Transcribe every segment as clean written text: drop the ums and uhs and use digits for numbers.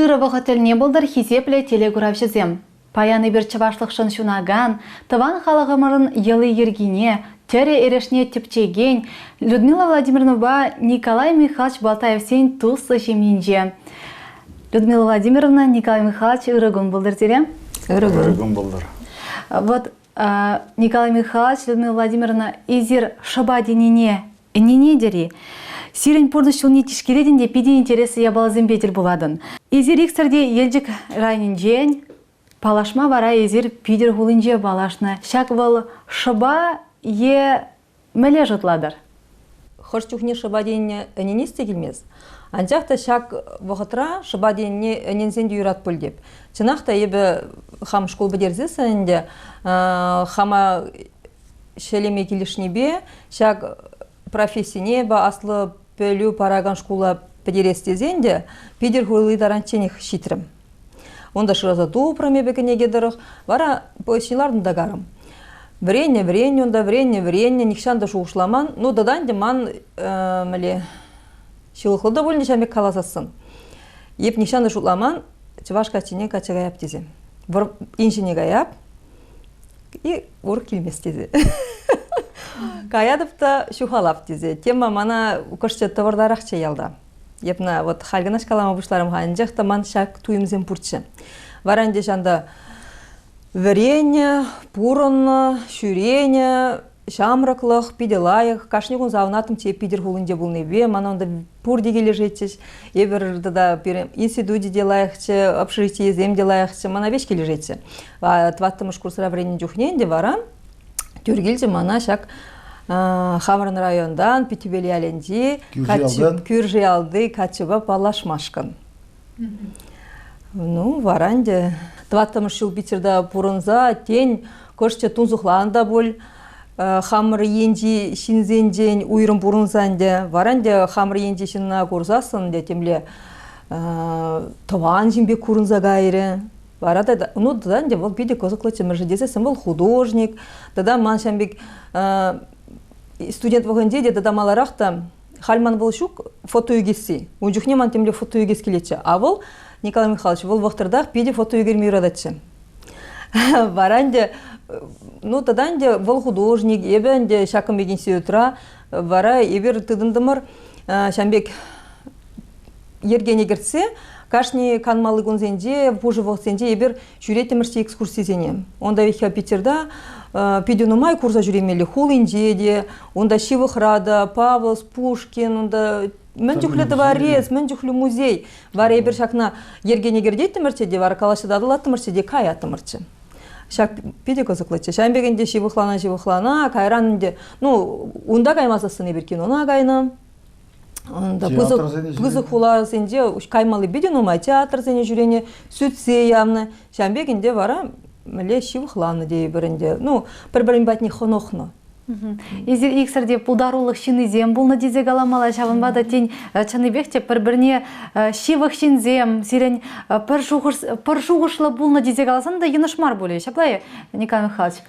Ырӑ вӑхӑт тӗлне пултӑр, хисеплӗ телекуравҫӑсем! Паян эпир чӑвашлӑхшӑн ҫунакан, тӑван халӑхӑмӑрӑн йӑли-йӗркине, тӗрӗ-эрешне тӗпчекен Людмила Владимировнӑпа Николай Михайлович Балтаевсен туслӑ ҫемйинче. Людмила Владимировна, Николай Михайлович, ырӑ кун пултӑр сире. Ырӑ кун. Ырӑ кун пултӑр. Вот Николай Михайлович, Людмила Владимировна, эсир шӑпа тенине Ӗненетӗр-и? Сирӗн пурнӑҫ ҫулне тишкеретӗн те питӗ интереслӗ япаласемпе тӗл пулатӑн. Эсир иксӗр те Елчӗк районӗнчен, паллашма вара эсир Питӗр хулинче паллашнӑ. Ҫак вӑл шӑпа е мӗнле шутлатӑр? Хӑш чухне шӑпа тенине ӗненес те килмест. Анчах та ҫак вӑхӑтра шӑпа тенине ӗненсен те юрать пуль теп. Чӑнах та эпӗ хам шкул пӗтерсессӗн ӗнтӗ хама ҫӗлеме килӗшнипе ҫак профессине эпӗ аслӑ пӗлӳ паракан шкула пӗтерес тесен те Питӗр хули таранчченех ҫитрӗм. Унта шыраса тупрӑм эпӗ кӗнеке тӑрӑх. Вара поезд лартӑм та карӑм. Вӗреннӗ, вӗреннӗ унта, вӗреннӗ, вӗреннӗ, нихҫан та шухӑшламан. Ну, тата ӗнтӗ ман мӗнле ҫылӑхлӑ та пулнӑ ҫав пек каласассӑн. Эп нихҫан та шутламан чӑваш каччине качча каяп тесе. Инҫене каяп, И урӑх килмест тесе. Каятӑп та ҫухалап тесе. Тема мана кӑшчӗ тӑвӑртарахчӗ ялта. Епна вот халь кӑна калама пуҫларӑм-ха, анчах та ман ҫак туйӑмсем пурччӗ. Вара ӗнтӗ ҫанта вӗреннӗ, пурӑннӑ, ҫӳренӗ, ҫамрӑклӑх питӗ лайӑх. Кашни кун савӑнаттӑмччӗ Питӗр хулинче пулнипе. Мана унта пурте килӗшетчӗҫ. Эпир тата пирӗн институчӗ те лайӑхчӗ, общежитийӗсем те лайӑхчӗ. Мана веҫ килӗшетчӗ. Тӑваттӑмӗш курсра вӗреннӗ чухне ӗнтӗ вара тӳр килчӗ мана ҫак хамӑрӑн районтан Питтӗпел ялӗнчи кӳршӗ ялти каччӑпа паллашмашкӑн. Ну, вара ӗнтӗ тӑваттӑмӗш ҫул Питерта пурӑнса, тен, кӑшчӗ тунсӑхлан та пуль, хамӑр енчи ҫынсенчен уйрӑм пурӑнса ӗнтӗ, вара ӗнтӗ хамӑр енчи ҫынна курсассӑн ӗнтӗ темле тӑван ҫын пек курӑнса кайрӗ. Вара та, ну, тата ӗнтӗ вӑл питӗ кӑсӑклӑччӗ, мӗншӗн тесессӗн вӑл художник, тата ман ҫавӑн пек студент вӑхӑтӗнче те тата маларах та халь ман вӑл ҫук фото ӳкесси. Ун чухне ман темле фото ӳкес килетчӗ. А вӑл, Николай Михайлович, вӑл вӑхӑтрах питӗ фото ӳкерме юрататчӗ. Вара ӗнтӗ, ну тата ӗнтӗ вӑл художник, эпӗ ӗнтӗ ҫакӑн пек институтра, вара эпир тытӑнтӑмӑр ҫавӑн пек йӗркене кӗртсе кашни канмалли кунсенче, пушӑ вӑхӑтсенче эпир ҫӳреттӗмӗрччӗ экскурсисене. Унта вӗт-ха Питерта питӗ нумай курса ҫӳремелли хулинче те, унта ҫывӑхра та Павловск, Пушкин, унта мӗн чухлӗ дворец, мӗн чухлӗ музей. Вара эпир ҫакна йӗркене кӗртеттӗмӗрччӗ те, вара калаҫса татӑлаттӑмӑрччӗ те каяттӑмӑрччӗ. Ҫак питӗ кӑсӑклӑччӗ. Ҫавӑн пек ӗнтӗ ҫывӑхлана-ҫывӑхлана, кайран ӗнтӗ, ну, унта каймасассӑн эпир кинона кайнӑ. Унта пысӑк, пысӑк хуласенче каймалли питӗ нумай театрсене ҫӳренӗ, сӳтсе явнӑ. Ҫавӑн пек ӗнтӗ вара мӗнле ҫывӑхланнӑ тейӗпӗр ӗнтӗ. Ну, пӗр-пӗрин патне хӑнӑхнӑ. Эсир иксӗр те пултарулӑх ҫыннисем пулнӑ тесе каламалла, ҫавӑнпа та тен чӑннипех те пӗр-пӗрне ҫывӑх ҫынсем сирӗн пӗр шухӑш пӗр шухӑшлӑ пулнӑ тесе каласан та йӑнӑш мар пулӗ. Ҫапла-и, Николай Михайлович?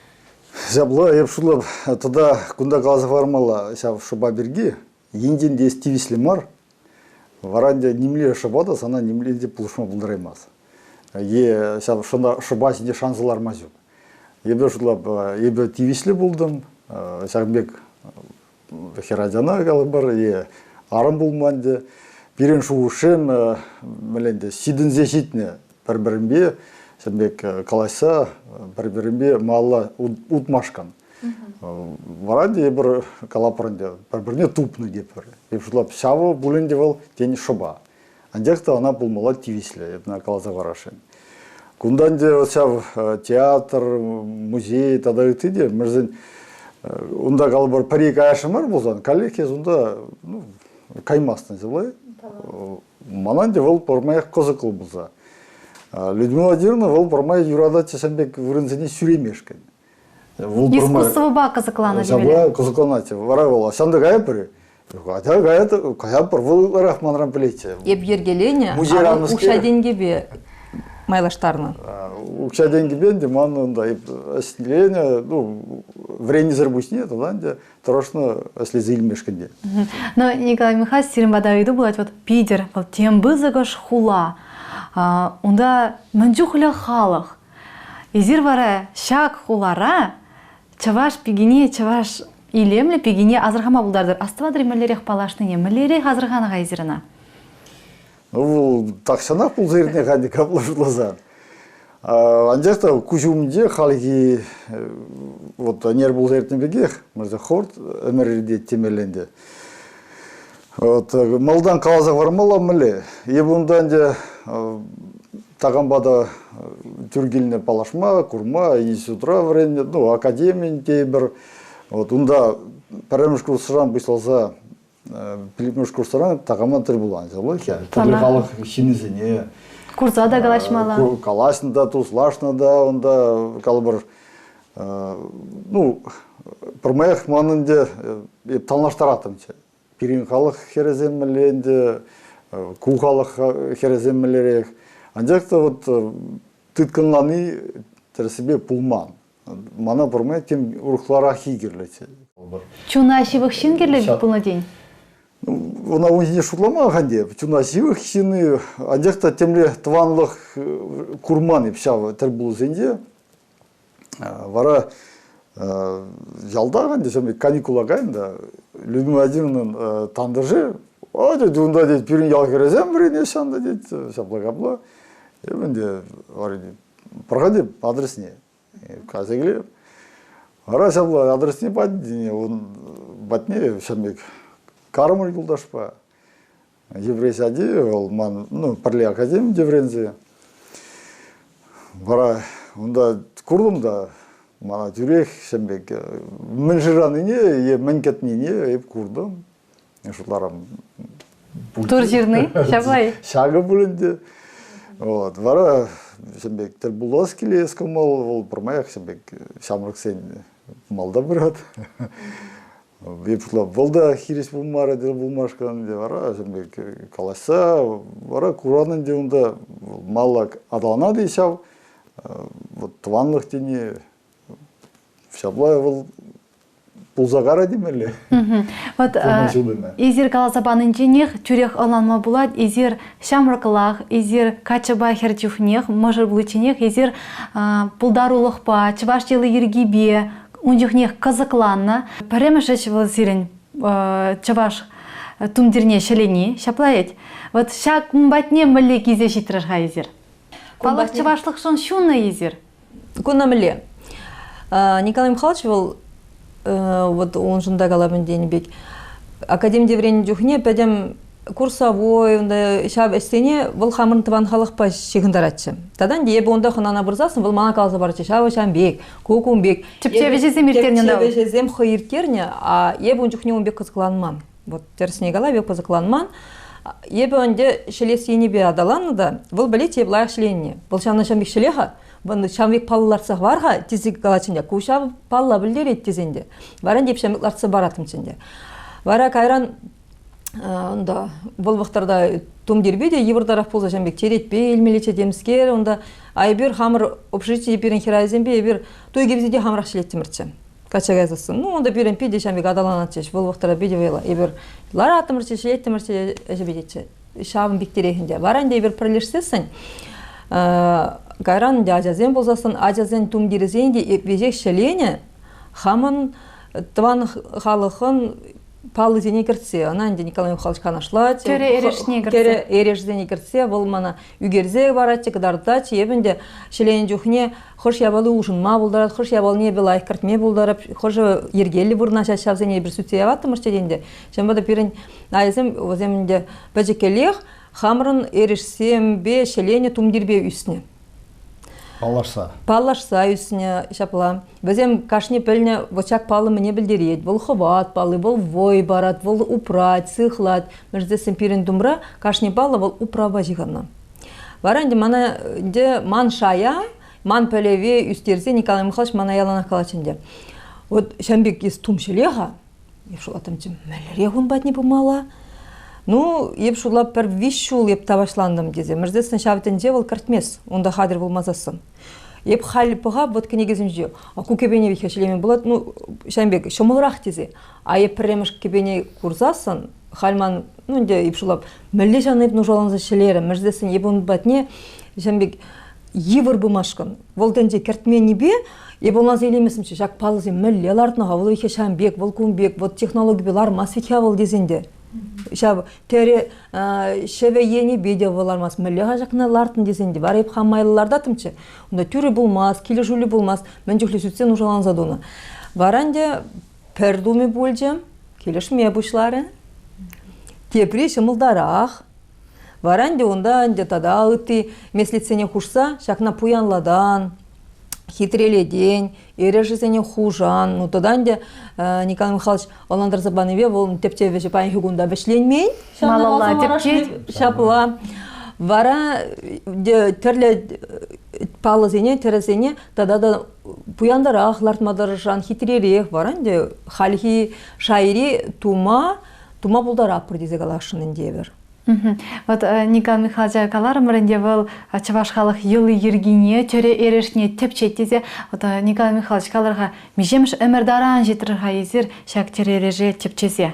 Ҫапла, эп шутлап, тата кунта каласа хӑвармалла ҫав шӑпа пирки. Енчен те эс тивӗҫлӗ мар, вара ӗнтӗ нимле шӑпа та сана нимле те пулӑшма пултараймасть. Е ҫав шӑпа ҫине шанса ларма ҫук. Эпӗ шутлап, эпӗ тивӗҫлӗ пултӑм, ҫакӑн пек хӗрачана калӑпӑр, е арӑм пулман ӗнтӗ. Пирӗн шухӑшсем мӗнле ӗнтӗ ҫитӗнсе ҫитнӗ пӗр-пӗринпе ҫавӑн пек калаҫса пӗр-пӗринпе малалла утмашкӑн. Вара ӗнтӗ эпир калапӑр ӗнтӗ, пӗр-пӗрне тупнӑ тетпӗр. Эп шутлап, ҫавӑ пуль ӗнтӗ вӑл, тен, шӑпа. Анчах та ӑна пулмалла тивӗҫлӗ, эп ӑна каласа парасшӑн. Кунта ӗнтӗ ҫав театр, музей тата ытти те, мӗншӗн унта калӑпӑр пӗри каясшӑн мар пулсан, каллех эс унта ну, каймастӑн ҫапла. Мана ӗнтӗ вӑл пӗрмаях кӑсӑклӑ пулса. Людмила Владимировна вӑл пӗрмай юрататчӗ ҫавӑн пек вырӑнсене ҫӳремешкӗн. Искусствӑпа кӑсӑкланнӑ Ҫапла кӑсӑкланать. Вара вӑл ҫанта каятпӑр. Атя каятпӑр, вӑл ытларах манран пӗлетчӗ. Эп йӗркеленӗ, укҫа-тенкӗпе майлаштарнӑ. Укҫа-тенкӗпе ӗнтӗ ман унта ӗҫленӗ, ну, вӗреннисӗр пуҫне тата ӗнтӗ тӑрӑшнӑ ӗҫлесе илмешкӗн те. Но, Николай Михайлович, сирӗн пата ыйту пулать, вот Питӗр, вӑл тем пысӑкӑш хула. Унта мӗн чухлӗ халӑх. Эсир вара ҫак хулара чӑваш пикине, чӑваш илемлӗ пикине асӑрхама пултартӑр. Астӑватӑр-и мӗнлерех паллашнине, мӗнлерех асӑрханӑ-ха эсир ӑна? Ну, вӑл тахҫанах пулса иртнӗ-ха капла шутласан. Анчах та куҫ умӗнче хальхи вот ӗнер пулса иртнӗ пекех, мӑрса хӑвӑрт ӗмӗр иртет темелле ӗнтӗ. Вот, малтан каласа хӑвармалла мӗнле. Эпӗ унта ӗнтӗ такампа та тӳр килнӗ паллашма, курма, институтра вӗреннӗ, ну, академин тейӗпӗр. Вот унта пӗрремӗш курсран пуҫласа пиллӗкмӗш курсран такама тӗл пулан. Тӗрлӗ халӑх ҫыннисене курса та калаҫмалла. Калаҫнӑ та, туслашнӑ та, унта калӑпӑр, ну, пӗрмаях манӑн ӗнтӗ эп танлаштараттӑмччӗ. Пирӗн халӑх хӗрӗсем мӗнле ӗнтӗ, ку халӑх хӗрӗсем мӗнлерех. Анчах та вот тыткӑнлани тӗрӗссипе пулман. Мана пӗрмай тем урӑхлараххи кирлӗччӗ. Чуна ҫывӑх ҫын кирлӗ пулнӑ тен? Ӑна ун ҫине шутлама ӗнтӗ. Чуна ҫывӑх ҫынни, анчах та темле тӑванлӑх курман эп ҫав тӗлпулусенче. Вара ялта ӗнтӗ ҫав каникула кайнӑ та Людмила Владимировнӑн тантӑшӗ «О, тет, унта тет, пирӗн ял хӗрӗсем вӗренеҫҫӗ анда, тет, ҫапла-капла». Эп ӗнтӗ пӑрха адресне кайса килеп. Вара ҫапла адресне патне, ун патне ҫав пек карӑмӑр юлташпа. Еврей сади вӑл ман, ну, пӗрле академире вӗренсе. Вара унта куртӑм та, мана тӳрех ҫав пек мӗн шыранине е мӗн кӗтнине эп куртӑм. Шутларӑм. Тур ҫырни, ҫапла-и? Ҫакӑ пуль ӗнтӗ. Вот. Вара ҫын пек тӗл пулас килес кӑмӑл, вӑл пӗрмаях ҫын пек ҫамрӑксен малта пырать. Вӑл та хирӗҫ пулмарӗ тӗл пулмашкӑн ӗнтӗ. Вара ҫын пек калаҫса, вара куран ӗнтӗ унта малла аталанать-и ҫав. Вот тӑванлӑх тени ҫапла вӑл пулса кара темелле. Вот эсир каласа панинченех тӳрех ӑнланма пулать, эсир ҫамрӑклах, эсир каччӑпа хӗр чухнех, мӑшӑр пуличченех эсир пултарулӑхпа, чӑваш йӑли-йӗркипе ун чухнех кӑсӑкланнӑ. Пӗрремӗш ӗҫ вӑл сирӗн чӑваш тумтирне ҫӗлени, ҫапла-и? Вот ҫак ун патне мӗнле килсе ҫитрӗр-ха эсир? Паллах, чӑвашлӑхшӑн ҫуннӑ эсир. Кунна мӗнле? Николай Михайлович вӑл вот уншӑн та калап тенӗ пек академире вӗреннӗ чухне пӗтӗм курсовой унта ҫав ӗҫсене вӑл хамӑрӑн тӑван халӑхпа ҫыхӑнтаратчӗ. Тата ӗнтӗ эпӗ унта хӑнана пырсассӑн вӑл мана каласа паратчӗ, ҫавӑ ҫавӑн пек, ку кун пек. Тӗпчевҫӗсем ирттернӗ унта. Тӗпчевҫӗсем хӑй ирттернӗ, а эпӗ ун чухне ун пек кӑсӑкланман. Вот тӗрӗсне калап, эпӗ кӑсӑкланман. Эпӗ ӗнтӗ ҫӗлес енӗпе аталаннӑ та, вӑл пӗлет, эп лайӑх ҫӗленине. Вӑл ҫавна ҫавӑн пек ҫӗле-ха, ҫавӑн пек паллӑ лартса хӑвар-ха тесе калать ӗнтӗ. Ку ҫав палла пӗлтерет тесен те. Вара ӗнтӗ эп ҫавӑн пек лартса параттӑмччӗ ӗнтӗ. Вара кайран унта вӑл вӑхӑтра тумтирпе те йывӑртарах пулса ҫавӑн пек черетпе илмеллеччӗ темскер. Унта а эпир хамӑр общежитие пирӗн хӗрайсемпе эпир туй кӗвсе те хамӑрах ҫӗлеттӗмӗрччӗ. Качча кайсассӑн, ну, унта пирӗн питӗ ҫавӑн пек аталанатчӗҫ. Вӑл вӑхӑтра питӗ вӑйлӑ. Эпир лараттӑмӑрччӗ, ҫӗлеттӗмӗрччӗ, ӗҫӗ питетчӗ. Ҫавӑн пектерех ӗнтӗ. Вара ӗнтӗ эпир пӗрлешсессӗн, кайран ӗнтӗ ачасем пулсассӑн, ачасен тумтирӗсене те веҫех ҫӗленӗ, хамӑн тӑван халӑхӑн паллисене кӗртсе, ӑна ӗнтӗ Николай Михайлович канашлать. Тӗрӗ эрешне кӗртсе. Тӗрӗ эрешӗсене кӗртсе вӑл мана ӳкерсе паратчӗ, кӑтартатчӗ. Эпӗ ӗнтӗ ҫӗленӗ чухне хӑш япали улшӑнма пултарать, хӑш япалине эпӗ лайӑх кӗртме пултарап, хӑшӗ йӗркеллӗ вырнаҫать, ҫавсене эпир сӳтсе яваттӑмӑрччӗ те ӗнтӗ. Ҫавӑнпа та пирӗн айсем вӗсем ӗнтӗ пӗчӗккӗлех хамӑрӑн эрешсемпе ҫӗленӗ тумтирпе ӳснӗ. Паллашса. Паллашса ӳснӗ ҫапла. Вӗсем кашни пӗлнӗ вот ҫак паллӑ мӗне пӗлтерет. Вӑл хӑват палли, вӑл вӑй парать, вӑл упрать, сыхлать. Мӗншӗн пирӗн тумра кашни паллӑ вӑл управа ҫыхӑннӑ. Вара ӗнтӗ мана ӗнтӗ ман шая, ман пӗлӗве ӳстерсе Николай Михайлович мана яланах калать ӗнтӗ. Вот ҫавӑн пек эс тум ҫӗле-ха. Эп шутлаттӑмччӗ, мӗнлерех ун патне пымалла? Ну, эп шутлап пӗр виҫ ҫул эп тавашлантӑм тесе. Мӗрсессӗн ҫав тӗнче вӑл кӗртмес, унта хатӗр пулмасассӑн. Эп халь пӑхап вот кӗнекесенче, а ку кӗпене вихе ҫӗлеме пулать, ну, ҫавӑн пек ҫӑмӑлрах тесе. А эп пӗрремӗш кӗпене курсассӑн, Халь ман, ну ӗнтӗ эп шутлап, мӗнле ҫавна эп нушаланса ҫӗлерӗм, мӗншӗн эп ун патне ҫавӑн пек йывӑр пымашкӑн. Вӑл тӗнче кӗртменнипе эп ӑнланса илейместӗмччӗ, ҫак паллӑсем мӗнле лартнӑ-ха, вӑл вӗт ҫавӑн пек, вӑл кун пек, вот технологипе лармасть вӗт-ха вӑл тесен те. Ҫав тӗрӗ ҫӗвӗ енӗпе те вӑл лармасть. Мӗнле-ха ҫакна лартнӑ тесен те, вара эп хам майлӑ лартаттӑмччӗ. Унта тӳрӗ пулмасть, килӗшӳллӗ пулмасть, мӗн чухлӗ сӳтсе нушаланса тунӑ. Вара ӗнтӗ пӗр тумӗ пулчӗ, килӗшме пуҫларӗ. Тепри ҫӑмӑлтарах. Вара ӗнтӗ унта ӗнтӗ тата ытти меслетсене хушса ҫакна пуянлатан, хитрелетен, эрешӗсене хушан. Ну тата ӗнтӗ Николай Михайлович ӑнлантарса панипе вӑл тӗпчев ӗҫӗ паянхи кун та вӗҫленмен. Малалла тӗпчет. Ҫапла. Вара тӗрлӗ паллӑсене, тӗрӗсене тата та пуянтарах лартма тӑрӑшан, хитререх. Вара ӗнтӗ хальхи шайри тума тума пултаратпӑр тесе каласшӑн ӗнтӗ эпир. Вот Николай Михайловича каларӑмӑр ӗнтӗ, вӑл чӑваш халӑх йӑли-йӗркине, тӗрӗ эрешне тӗпчет тесе. Вот Николай Михайлович калӑр-ха, миҫемӗш ӗмӗр таран ҫитрӗр-ха эсир ҫак тӗрӗ эреше тӗпчесе?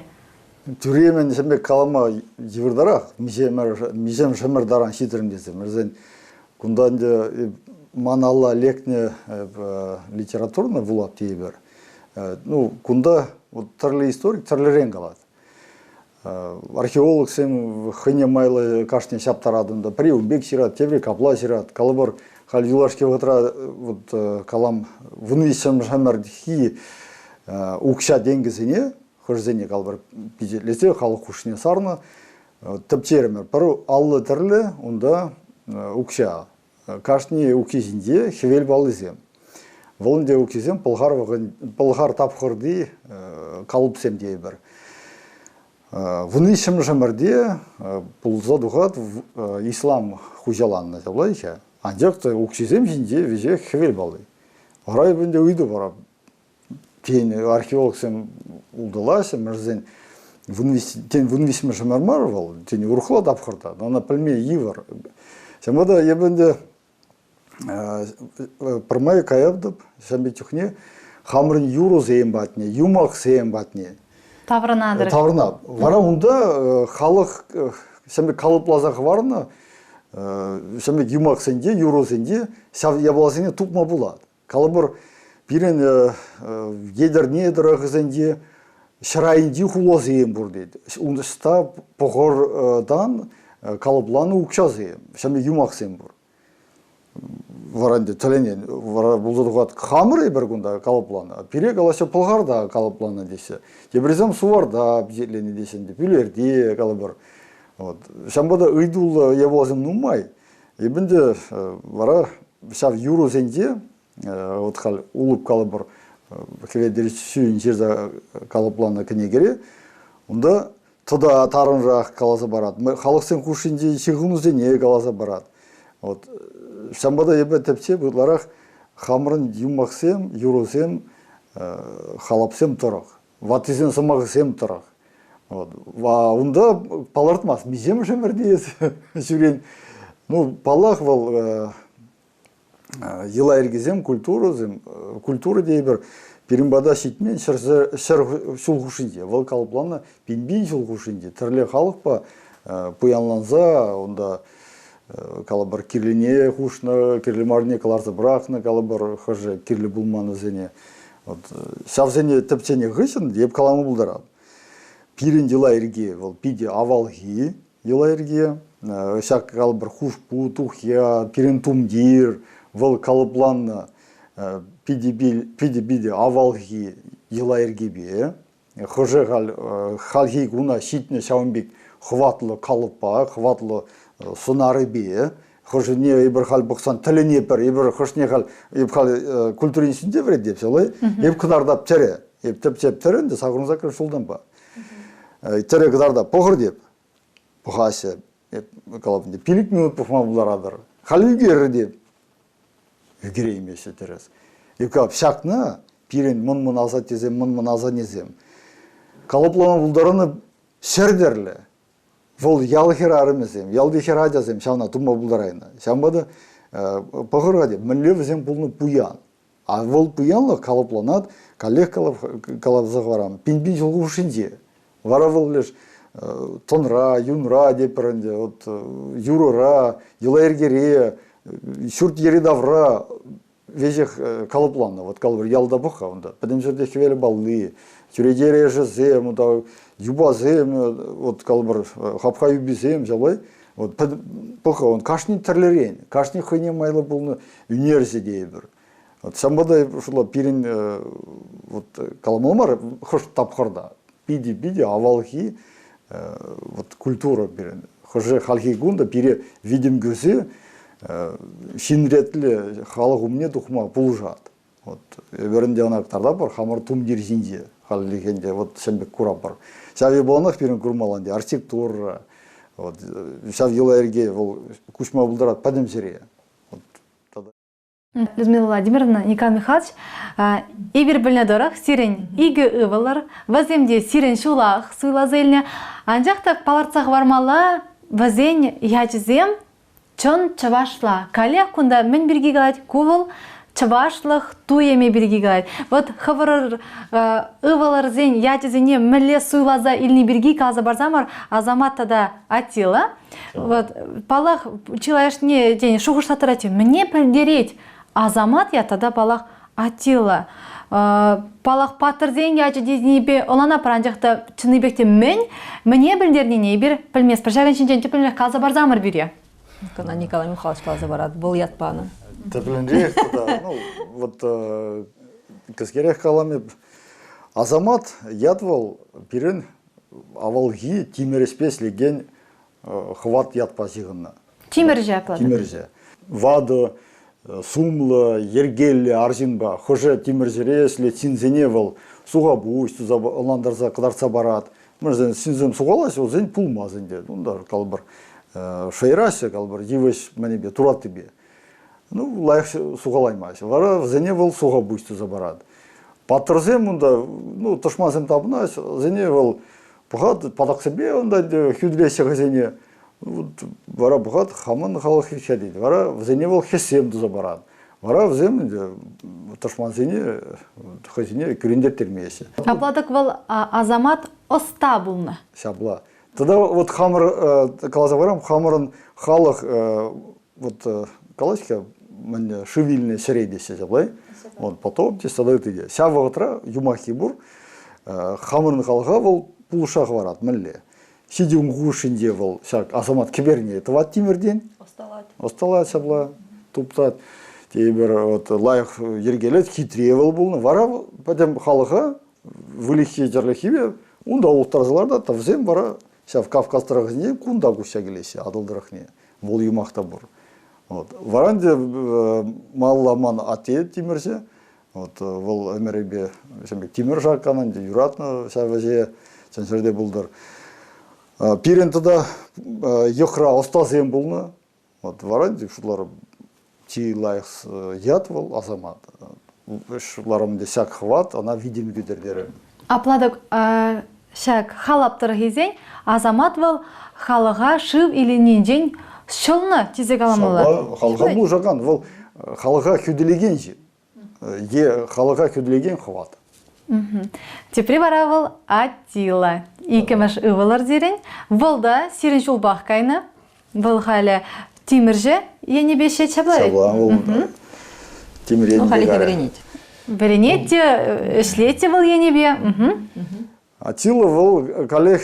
Тӳремен ҫын пек калама йывӑртарах, миҫемӗш ӗмӗр таран ҫитрӗм тесе. Мӗншӗн кунта ӗнтӗ ман алла лекнӗ литературӑна вулап тейӗпӗр. Ну, кунта вот тӗрлӗ историк тӗрлӗрен калать. Археологсем хӑйне майлӑ кашни ҫаптаратӑн та пӗри ун пек ҫырать, тепри капла ҫырать. Калӑпӑр, халь юлашки вӑхӑтра вот калам 13-мӗш ӗмӗрхи укҫа-тенкӗсене хӑшӗсене калӑпӑр пичетлесе халӑх хушшине сарнӑ. Тӗпчерӗмӗр. Пӗр 50 тӗрлӗ унта укҫа. Кашни укҫи ҫинче хӗвел паллисем. Вӑл ӗнтӗ укҫисем пӑлхар, пӑлхар тапхӑрти калӑпсем тейӗпӗр. 13-мӗш ӗмӗрте пулса тухать ислам хуҫаланнӑ ҫапла-и-ха? Анчах та укҫисем ҫинче веҫех хӗвел палли. Вара эп ӗнтӗ ыйту парап. Тен, археологсем улталаҫҫӗ, мӗншӗн тен, 13-мӗш ӗмӗр мар вӑл, тен, урӑхла тапхӑрта, но ӑна пӗлме йывӑр. Ҫавӑнпа та эпӗ ӗнтӗ пӗрмай каятӑп ҫавӑн пек чухне хамӑрӑн юрӑсем патне, юмахсем патне. Таврӑнатӑр. Таврӑнап. Вара унта халӑх ҫавӑн пек калӑпласа хӑварнӑ ҫавӑн пек юмахсенче, юрӑсенче ҫав япаласене тупма пулать. Калӑпӑр, пирӗн Етӗрне тӑрӑхӗсенче ҫӗр айӗнчи хуласем пур тет. Унта пӑхӑртан калӑпланӑ укҫасем, ҫавӑн пек юмахсем пур. Вара ӗнтӗ тӗлӗнен, вара пулса тухать, хамӑр эпир кунта калӑпланӑ, пире калаҫҫӗ Пӑлхарта калӑпланӑ теҫҫӗ. Теприсем Суварта пичетленӗ теҫҫӗ ӗнтӗ, Пӳлерте калӑпӑр. Вот. Ҫавӑнпа та ыйтуллӑ япаласем нумай. Эпӗ ӗнтӗ вара ҫав юрӑсенче вот халь Улӑп калӑпӑр Хӗветӗр сӳйӗн ҫырса калӑпланӑ кӗнекере унта тата тарӑнрах каласа парать. Халӑхсен хушшинчи ҫыхӑнусене каласа парать. Вот ҫавӑнпа та эпӗ тӗпчеп ытларах хамӑрӑн юмахсем, юрӑсем, халапсем тӑрӑх, ваттисен сӑмахӗсем тӑрӑх. Вот. Унта палӑртмасть, миҫемӗш ӗмӗрте эс ҫӳрен. Ну, паллах, вӑл йӑла-йӗркесем, культурӑсем, культура тейӗпӗр, пирӗн пата ҫитмен 100 ҫул хушшинче. Вӑл калӑпланнӑ пин-пин ҫул хушшинче. Тӗрлӗ халӑхпа пуянланса унта калӑпӑр, кирлине хушнӑ, кирлӗ марне кӑларса пӑрахнӑ, калӑпӑр, хӑшӗ кирлӗ пулман вӗсене. Вот ҫавсене тӗпченӗ хыҫҫӑн эп калама пултарап. Пирӗн йӑла-йӗрке вӑл питӗ авалхи йӑла-йӗрке. Ҫак калӑпӑр хушпу, тухья, пирӗн тумтир вӑл калӑпланнӑ питӗ-питӗ авалхи йӑла-йӗркепе. Хӑшӗ халь хальхи куна ҫитнӗ ҫавӑн пек хӑватлӑ калӑппа, хӑватлӑ сӑнарӗпе. Хӑшӗне эпир халь пӑхсан тӗлӗнетпӗр, эпир хӑшне халь эп халь культура институтӗнче вӗрентеп ҫавлай, эп кӑтартап тӗрӗ, эп тӗпчеп тӗрӗ ӗнтӗ сакӑр ҫултанпа. Тӗрӗ кӑтартап, пӑхӑр теп, пӑхаҫҫӗ. Эп калап ӗнтӗ, 5 минут пӑхма пултаратӑр. Халь ӳкерӗр теп. Ӳкереймеҫҫӗ тӗрӗс. Эп калап, ҫакна пирӗн мӑн-мӑн асаттесем, мӑн-мӑн асаннесем калӑплама пултарнӑ 100 тӗрлӗ. Вӑл ял хӗрарӑмӗсем, ялти хӗр ачасем ҫавна тума пултарайнӑ. Ҫавӑнпа та пӑхӑр-ха те, мӗнле вӗсем пулнӑ пуян. А вӑл пуянлӑх калӑпланать, каллех каласа хӑварам, пин-пин ҫул хушшинче. Вара вӑл леш тӑнра, юнра тепӗр ӗнтӗ, вот юрӑра, йӑла-йӗркере, ҫурт-йӗри-тавра веҫех калӑпланнӑ. Вот калӑпӑр, ялта пӑх-ха унта. Пӗтӗм ҫӗрте хӗвел палли, чӳрече эрешӗсем, унта юпасем, вот калӑпӑр, хапха юписем, ҫавлай. Вот пӑх-ха, он кашни тӗрлӗрен, кашни хӑйне майлӑ пулнӑ ӳнерҫӗ тейӗпӗр. Вот ҫавӑнпа та шутла пирӗн вот каламалла мар хӑш тапхӑрта питӗ-питӗ авалхи вот культура пирӗн. Хӑшӗ хальхи кун та пире витӗм кӳрсе ҫын ретлӗ халӑх умне тухма пулӑшать. Вот эпир ӗнтӗ ӑна кӑтартатпӑр хамӑр тумтир ҫинче хальлӗхе ӗнтӗ вот ҫын пек куратпӑр. Ҫав япаланах пирӗн курмалла ӗнтӗ архитектура, вот ҫав йӑла-йӗрке вӑл куҫма пултарать пӗтӗм ҫӗре. Вот Людмила Владимировна, Николай Михайлович, эпир пӗлнӗ тӑрӑх сирӗн икӗ ывӑлӑр, вӗсем те сирӗн ҫулах суйласа илнӗ. Анчах та палӑртса хӑвармалла, вӗсен ячӗсем чӑн чӑвашла. Каллех кунта мӗн пирки калать? Ку вӑл чӑвашлӑх туйӑмӗ пирки калать. Вот хӑвӑрӑр ывӑлӑрсен ячӗсене мӗнле суйласа илни пирки каласа парсамӑр Азамат тата Атила. Вот, паллах, чылайӑшне тен шухӑшлаттарать, мӗне пӗлтерет Азамат ят тата, паллах, Атила. Паллах, паттӑрсен ячӗ тенипе ӑнланатпӑр, анчах та чӑннипех те мӗн, мӗне пӗлтернине эпир пӗлместпӗр. Ҫакӑн ҫинчен тӗплӗнрех каласа парсамӑр пире. Кӑна Николай Михайлович каласа парать, вӑл ят панӑ. Тӗплӗнрех тата, ну, вот кӗскерех калам Азамат ят вӑл пирӗн авалхи тимӗр ӗҫпе ӗҫлекен хӑват ятпа ҫыхӑннӑ. Тимӗрҫӗ апла. Тимӗрҫӗ. Ватӑ, сумлӑ, йӗркеллӗ арҫынпа хӑшӗ тимӗрҫӗре ӗҫлет ҫынсене вӑл сухапуҫ туса ӑнлантарса кӑтартса парать. Мӗншӗн ҫынсем сухалаҫҫӗ, вӗсен пулмасть ӗнтӗ. Унта калӑпӑр шӑйӑраҫҫӗ, калӑпӑр йывӑҫ мӗнӗпе, тураттипе. Ну, лайӑх сухалаймасть. Вара вӗсене вӑл сухапуҫ туса парать. Паттӑрсем унта, ну, тӑшмансем тапӑнаҫ, вӗсене вӑл пӑхать, патаксемпе унта хӳтӗлеҫҫӗ хӑйсене. Вот, вара пӑхать, хамӑн халӑх хӗҫҫе тет. Вара вӗсене вӑл хӗҫсем туса парать. Вара вӗсем ӗнтӗ тӑшмансене хӑйсене кӳрентермеҫҫӗ. Апла тӑк вӑл Азамат ӑста пулнӑ. Ҫапла. Тата вот хамӑр каласа парам, хамӑрӑн халӑх вот калаҫ-ха мӗн шыв илнӗ ҫӗре теҫҫӗ ҫапла. Вот потоп теҫҫӗ тата ытти те. Ҫав вӑхӑтра юмаххи пур. Хамӑрӑн халӑха вӑл пулӑша хӑварать мӗнле. Ҫитӗн хушшинче вӑл ҫак асамат кӗперне тӑвать тимӗртен. Ӑсталать. Ӑсталать ҫапла, туптать. Тепӗр вот лайӑх йӗркелет, хитре вӑл пулнӑ. Вара пӗтӗм халӑха выльӑххи-чӗрлӗххипе унта улӑштарса лартать. Вӗсем вара ҫав Кавказ тӑрӑхӗнче кунта куҫса килеҫҫӗ, Атӑл тӑрӑхне. Вӑл юмах та пур. Вот. Вара ӗнтӗ малалла ман атте тимӗрҫӗ. Вот, вӑл ӗмӗрӗпе тимӗр шаккан ӗнтӗ, юратнӑ ҫав ӗҫе, чӑн ҫӗрте пултӑр. Пирӗн тата йӑхра ӑстасем пулнӑ. Вот вара ӗнтӗ шутларӑм, чи лайӑх ят вӑл Асамат. Шутларӑм ӗнтӗ ҫак хӑват ӑна витӗм кӳтӗр терӗм. Апла тӑк ҫак халап тӑрӑх илсен Асамат вӑл халӑха шыв иленнинчен ҫӑлнӑ тесе каламалла. Халӑха пулӑшакан вӑл халӑха хӳтӗлекен ҫын. Е халӑха хӳтӗлекен хӑват. Тепри вара вӑл Атила. Иккӗмӗш ывӑлӑр сирӗн. Вӑл та сирӗн ҫулпах кайнӑ. Вӑл халӗ тимӗрҫӗ енӗпе ӗҫлет ҫапла. Ҫапла вӑл тимӗр енӗпе. Ну, халӗ те вӗренет. Вӗренет те, ӗҫлет те вӑл енӗпе. Атила вӑл каллех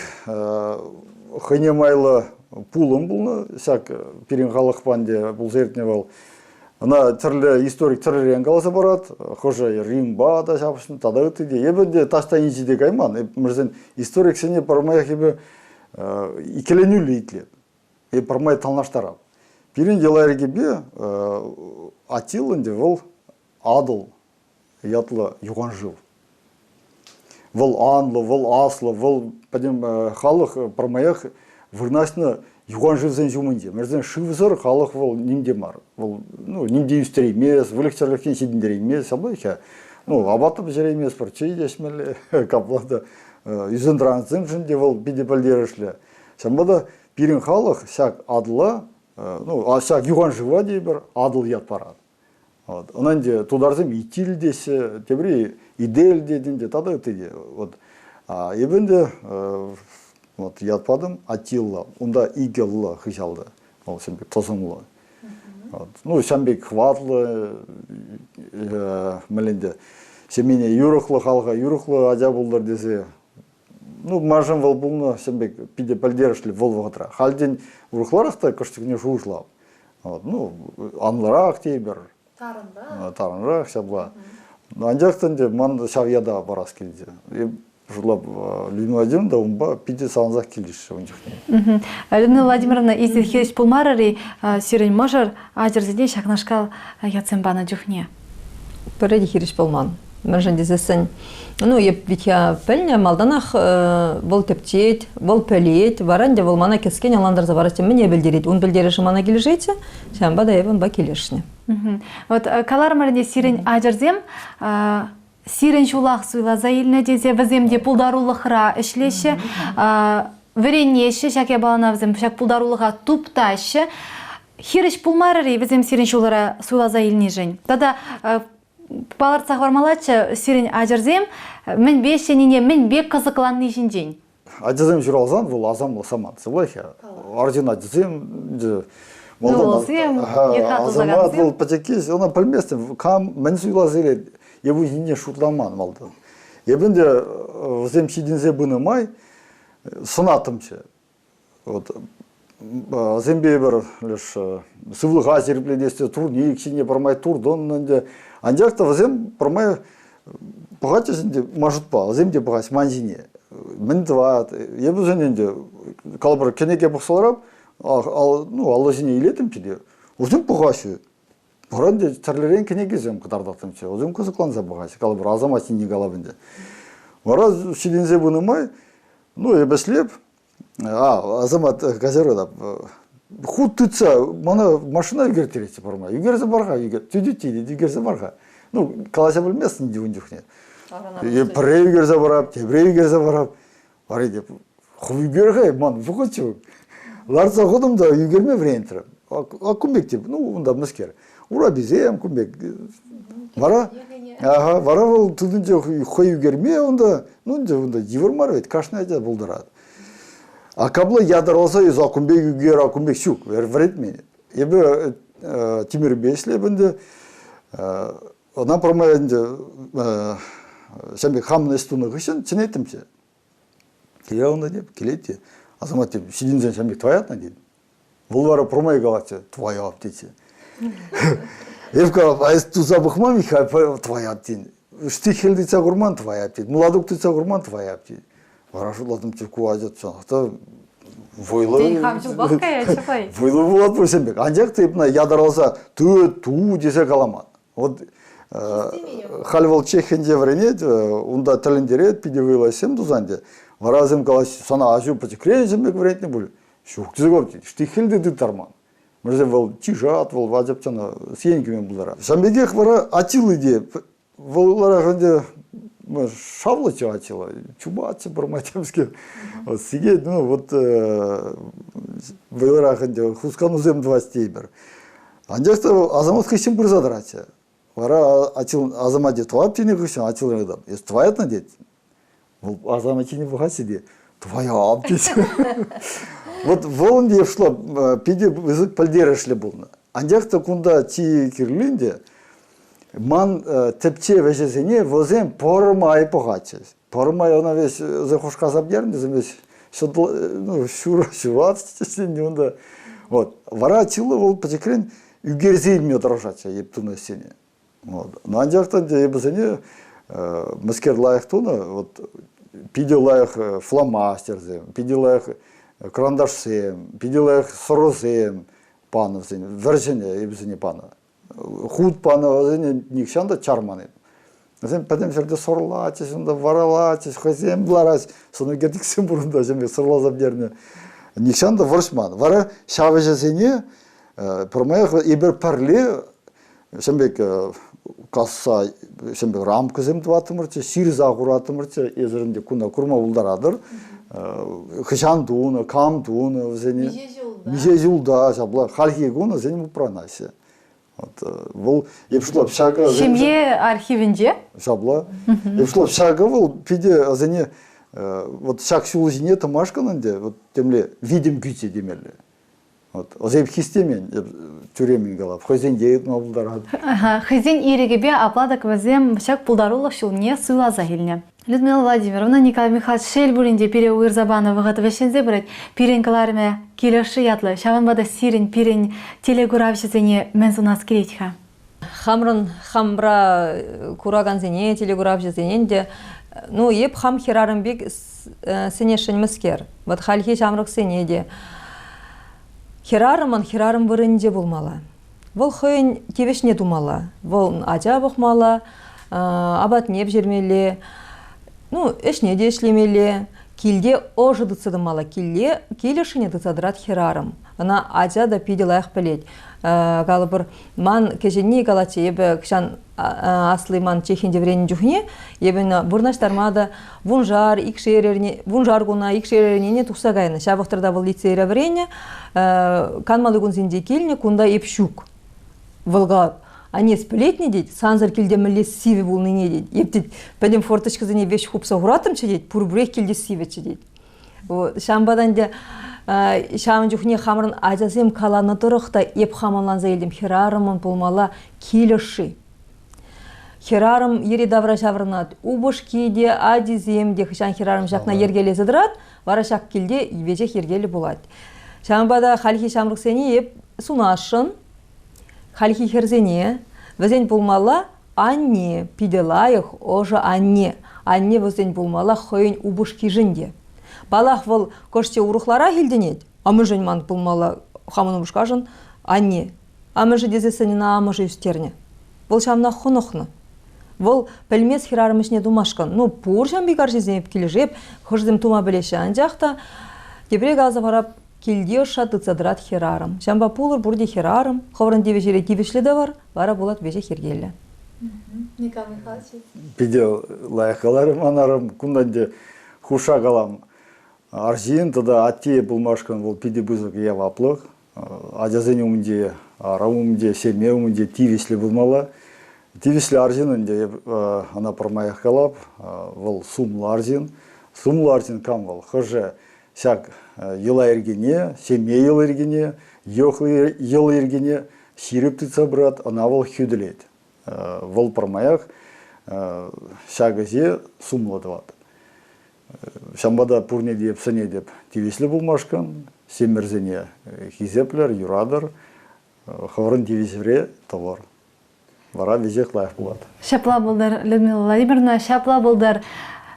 хӑйне майлӑ пулӑм пулнӑ. Ҫак пирӗн халӑхпа ӗнтӗ пулса иртнӗ вӑл. Ӑна тӗрлӗ историк тӗрлӗрен каласа парать. Хӑшӗ Римпа та ҫапӑҫнӑ тата ытти те. Эпӗ те таҫта инҫете те кайман. Эп, мӗншӗн историксене пӗрмаях эпӗ иккӗленӳллӗ итлеп. Эп пӗрмай танлаштарап. Пирӗн йӑла-йӗркепе Атил ӗнтӗ вӑл Атӑл ятлӑ юханшыв. Вӑл анлӑ, вӑл аслӑ, вӑл пӗтӗм халӑх пӗрмаях вырнаҫнӑ юханшывсен ҫумӗнче. Мӗншӗн шывсӑр халӑх вӑл ним те мар. Вӑл ну, ним те ӳстереймест, выльӑх-чӗрлӗхне ҫитӗнтереймест, ҫапла-ха. Ну, апат та пӗҫерейместпӗр, чей те ӗҫмелле, капла та ӳсентӑрансемшӗн те вӑл питӗ пӗлтерӗшлӗ. Ҫавӑнпа та пирӗн халӑх ҫак Атӑла, ну, ҫак юханшыва тейӗпӗр, Атӑл ят парать. Вот. Ӑна ӗнтӗ тутарсем Итил теҫҫӗ, тепри Идель тет ӗнтӗ, тата ытти те. Вот. Эпӗ ӗнтӗ Вот ят патӑм Атилла. Унта икӗ Л хыҫалта. Вӑл ҫын пек тӑсӑмлӑ. Вот. Ну, ҫам пек хӑватлӑ, мӗнле ҫемьене юрӑхлӑ, халӑха юрӑхлӑ ача пултӑр тесе. Ну, маншӑн вӑл пулнӑ ҫын пек питӗ пӗлтерӗшлӗ вӑл вӑхӑтра. Хальтен урӑхларах та кӑшт чухне шухӑшлав. Вот. Ну, анлӑрах тейӗпӗр. Тарӑнрах. Тарӑнрах ҫапла. Анчах та ӗнтӗ ман ҫав ята парас килчӗ. Шутлап Людмила Владимировна та унпа питӗ савӑнсах килӗшрӗ ун чухне. Людмила Владимировна, эсир хирӗҫ пулмарӑр-и сирӗн мӑшӑр ачӑрсене ҫакнашкал ятсем панӑ чухне? Пӗрре те хирӗҫ пулман. Мӗншӗн тесессӗн, ну, эп ведь я пӗлнӗ, малтанах вӑл тӗпчет, вӑл пӗлет, вара ӗнтӗ вӑл мана кӗскен ӑнлантарса парать, мӗне пӗлтерет. Ун пӗлтерӗшӗ мана килӗшетчӗ, ҫавӑнпа та эп унпа килӗшнӗ. Вот каларӑмӑр ӗнтӗ, сирӗн ачӑрсем сирӗн ҫулах суйласа илнӗ тесе вӗсем те пултарулӑхра ӗҫлеҫҫӗ, вӗренеҫҫӗ ҫак япалана вӗсем ҫак пултарулӑха туптаҫҫӗ. Хирӗҫ пулмарӑр-и вӗсем сирӗн ҫулӑра суйласа илнишӗн? Тата палӑртса хӑвармаллаччӗ сирӗн ачӑрсем мӗнпе ӗҫленине, мӗнпе кӑсӑкланни ҫинчен. Ачасем ҫуралсан вӑл асамлӑ самант. Сывлӑхӗ. Арҫын ачасем Ывӑлсем, Асамат вӑл пӗчӗкки, ӑна пӗлместӗм. Кам мӗн суйласа илет, эпӗ ҫине шутламан малтан. Эпӗ ӗнтӗ вӗсем ҫитӗнсе пынӑ май сӑнаттӑмччӗ. Вот вӗсемпе эпир леш сывлӑха ҫирӗплетес те турник ҫине пӗрмай туртӑннӑ ӗнтӗ. Анчах та вӗсем пӗрмай пӑхатчӗҫ ӗнтӗ маршрутпа, вӗсем те пӑхаҫ ман ҫине. Мӗн тӑвать? Эпӗ вӗсен ӗнтӗ калӑпӑр кӗнеке пӑхса ларап, ну, алла ҫине илеттӗмччӗ те, вӗсем пӑхаҫҫӗ. Вара ӗнтӗ тӗрлӗрен кӗнекесем кӑтартаттӑмччӗ. Вӗсем кӑсӑкланса пӑхаҫҫӗ. Калӑпӑр, Асамат ҫинчен калап ӗнтӗ. Вара ҫитӗнсе пынӑ май, ну, эпӗ ӗҫлеп, а, Азамат каҫару хут тытса мана машина ӳкерттеретчӗ пӗрмай. Ӳкерсе пар-ха, тӳтет тет, ӳкерсе пар-ха. Ну, калаҫа пӗлместӗн те ун чухне. Пӗрре ӳкерсе парап, тепре ӳкерсе парап. Вара теп, хӑв ӳкер-ха, ман вӑхӑт ҫук. Ларса хутӑм та ӳкерме вӗрентрӗм. А кун пек тип, ну, унта мӗскер. Ураписем кун пек. Вара, ага, вара вӑл тытӑнчӗ хӑй ӳкерме унта, ну, ӗнтӗ унта йывӑр мар вӗт, кашни ача пултарать. А капла ятарласа эс кун пек ӳкер, а кун пек ҫук, вӗрентмен. Эпӗ тимӗрпе ӗҫлеп ӗнтӗ. Ӑна пӗрмай ӗнтӗ ҫав пек хамӑн ӗҫ тунӑ хыҫҫӑн чӗнеттӗмччӗ. Киле унта теп, килет те. Асамат теп, ҫитӗнсен ҫав пек тӑваятна тет. Вӑл вара пӗрмай калатчӗ, твоя тетчӗ. Эп калап, а эс туса пӑхман Михаил, твоя тен. Штих хӗл тытса курман твоя тет, младук тытса курман твоя тет. Вара шутлатӑм, ку ача чӑнах та вӑйлӑ. Тен, хам ҫулпах каять, чапай. Вӑйлӑ пулать пуль пек. Анчах та эп ятарласа ту, ту тесе каламан. Вот халь вӑл Чехинче вӗренет, унта тӗлӗнтерет, питӗ вӑйлӑ ӗҫсем тусан те. Вара вӗсем калаҫҫӗ, сана аҫу пӗчӗкрен ӗҫӗм пек вӗрентнӗ пуль. Ҫук тесе калать, штихель те тыттарман. Мӗншӗн вӑл чышат, вӑл ачапчана сиен кӳме пултарать. Ҫавӑн пекех вара Атилла те вӑл ытларах ӗнтӗ шавлӑччӗ Атила, чупатчӗ пӗрмай темскер. Вот сикет, ну вот вӑйлӑрах ӗнтӗ хусканусем тӑвать тейӗпӗр. Анчах та Асамат хыҫҫӑн пырса тӑратчӗ. Вара Атил Асамате тӑвап тенӗ хыҫҫӑн Атил ыйтап, эс тӑваятна тет. Вӑл Асамат ҫине пӑхатчӗ те, тӑваяп тет. Вот вӑл ӗнтӗ шла питӗ пысӑк пӗлтерӗшлӗ пулнӑ. Анчах та кунта чи кирли ӗнтӗ ман тӗпчев ӗҫӗсене вӗсем пӗрмай пӑхатчӗҫ. Пӗрмай ӑна веҫ хушкаса пӗтернӗ, вӗсем веҫ ну, ҫуратчӗҫ унта. Вот. Вара Атила вӑл пӗчӗкрен ӳкерсе илме тӑрӑшатчӗ эп тунӑ ӗҫсене. Вот. Но анчах та ӗнтӗ эпӗсене мӗскер лайӑх тунӑ, вот питӗ лайӑх фломастерсем, питӗ лайӑх кӑранташсем, питӗ лайӑх сӑрӑсем панӑ вӗсене, вӗрҫӗне эпӗсене панӑ. Хут панӑ вӗсене нихҫан та чарман эп. Вӗсем пӗтӗм ҫӗрте сӑрлатчӗҫ, унта варалатчӗҫ, хӑйсем лараҫ, сӑн ӳкерчӗксем пур унта, ҫын пек сӑрласа пӗтернӗ. Нихҫан та вӑрҫман. Вара ҫав ӗҫӗсене пӗрмаях эпир пӗрле ҫын пек касса ҫын пек рамкӑсем тӑваттӑмӑрччӗ, ҫырса хураттӑмӑрччӗ. Эсир ӗнтӗ куна курма пултаратӑр. Хӑҫан тунӑ, кам тунӑ вӗсене. Миҫе ҫулта. Миҫе ҫулта ҫапла. Хальхи кун вӗсем упранаҫҫӗ. Вот, вӑл эп шутлап ҫакӑ Ҫемье архивӗнче? Ҫапла. Эп шутлап ҫакӑ вӑл питӗ вӗсене. Вот ҫак ҫул ҫине тӑмашкӑн ӗнтӗ вот темле витӗм кӳчӗ темелле. Вот ӑсеп хистемен, тӳремен калап, хӑйсен те ыйтма пултарать. Хӑйсен ирӗкӗпе апла тӑк вӗсем ҫак пултарулӑх ҫулне суйласа илнӗ. Людмила Владимировна, Николай Михайлович, шел пулин те пире уйӑрса панӑ вӑхӑт вӗҫленсе пырать. Пирӗн кӑларӑмӗ килӗшшӗ ятлӑ. Ҫавӑнпа та сирӗн пирӗн телекуравҫӑсене мӗн сунас килет-ха? Хамрӑн хамра куракансене, телекуравҫӑсене те, ну, эп хам хӗрарӑм пек сӗнесшӗн мӗскер. Вот хальхи ҫамрӑксене те. Хӗрарӑмӑн хӗрарӑм вырӑнӗнче пулмалла. Вӑл хӑйӗн тивӗҫне тумалла. Вӑл ача пӑхмалла, апатне пӗҫермелле, ну, ӗҫне те ӗҫлемелле, килте ӑшӑ тытса тӑмалла. Киле килӗшне тытса тӑрать хӗрарӑм. Ӑна ача та питӗ лайӑх пӗлет. Калӑпӑр, ман кӗҫӗнни калатчӗ, эпӗ кӑҫан асли ман Чехинте вӗреннӗ чухне эпӗ ӑна вырнаҫтарма та вуншар, икшер эрне, вуншар куна, икшер эрнене тухса кайнӑ. Ҫав вӑхӑтра вӑл лицейре вӗреннӗ, канмалли кунсенче килнӗ, кунта эп ҫук. Вӑл калать, аннес пӗлетне тет, сансӑр килте мӗнле сивӗ пулнине тет. Эп тет, пӗтӗм форточкӑсене веҫ хупса хураттӑмччӗ тет, пурпӗрех килте сивӗччӗ тет. Ҫавӑнпа та ӗнтӗ ҫавӑн чухне хамӑрӑн ачасем каланӑ тӑрӑх та эп хам ӑнланса илтӗм, хӗрарӑмӑн пулмалла кил ӑшши. Хӗрарӑм йӗри-тавра ҫаврӑнать, упӑшки те, ачисем те хӑҫан хӗрарӑм ҫакна йӗркелесе тӑрать, вара ҫак килте веҫех йӗркеллӗ пулать. Ҫавӑнпа та хальхи ҫамрӑксене эп сунасшӑн, хальхи хӗрсене вӗсен пулмалла анне, питӗ лайӑх, ӑшӑ анне. Анне вӗсен пулмалла хӑйӗн упӑшкишӗн те. Паллах, вӑл кӑшт урӑхларах илтӗнет. Амӑшӗн ман пулмалла хамӑн упӑшкашӑн анне. Амӑшӗ тесессӗн ӑна амӑшӗ ӳстернӗ. Вӑл ҫавна хӑнӑхнӑ. Вӑл пӗлмест хӗрарӑм ӗҫне тумашкӑн. Ну, пур ҫам пек арҫынсем килӗшеп, хӑшӗсем тума пӗлеҫҫӗ, анчах та тепре каласа парап, килте ӑшша тытса тӑрать хӗрарӑм. Ҫавӑнпа пулӑр пурте хӗрарӑм, хӑвӑрӑн тивӗҫӗре тивӗҫлӗ тӑвӑр, вара пулать веҫех йӗркеллӗ. Николай Михайлович. Питӗ лайӑх каларӗ ман арӑм. Кунтан те хуша калам. Арҫын тата атте пулмашкӑн вӑл питӗ пысӑк яваплӑх. Ачасен умӗнче, арӑм умӗнче, ҫемье умӗнче тивӗҫлӗ пулмалла. Тивӗҫлӗ арҫын ӗнтӗ, эп ӑна пӗрмаях калап, вӑл сумлӑ арҫын. Сумлӑ арҫын кам вӑл? Хӑшӗ ҫак йӑла-йӗркене, ҫемье йӑла-йӗркине, йӑл-йӗркене ҫирӗп тытса пырать, ӑна вӑл хӳтӗлет. Вӑл пӗрмаях ҫак ӗҫе сумлӑ тӑвать. Ҫавӑнпа та пурне те сӗнетӗп тивӗҫлӗ пулмашкӑн, семӗрсене хисеплӗр, юратӑр, хӑвӑрӑн тивӗҫӗре тӑвӑр. Вара веҫех лайӑх пулать. Ҫапла пултӑр, Людмила Владимировна, ҫапла пултӑр,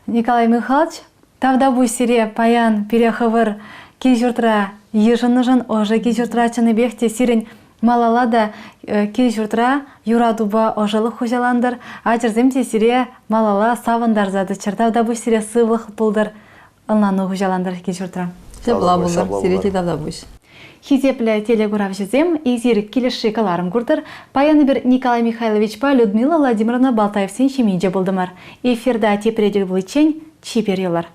Николай Михайлович. Тавтапуҫ сире паян пире хӑвӑр кил-ҫуртра йышӑннӑшӑн, ӑшӑ кил-ҫуртра чӑннипех те сирӗн малалла та кил-ҫуртра юратупа ӑшӑлӑх хуҫалантӑр, ачӑрсем те сире малалла савӑнтарса тӑччӑр. Тавтапуҫ сире сывлӑх пултӑр, ӑнлану хуҫалантӑр кил-ҫуртра. Ҫапла пултӑр, сире те тавтапуҫ. Хисеплӗ телекуравҫӑсем, эсир килӗшши кӑларӑм куртӑр. Паян эпир Николай Михайловичпа Людмила Владимировна Балтаевсен ҫемйинче пултӑмӑр. Эфирта тепре тӗл пуличчен чипер юлӑр.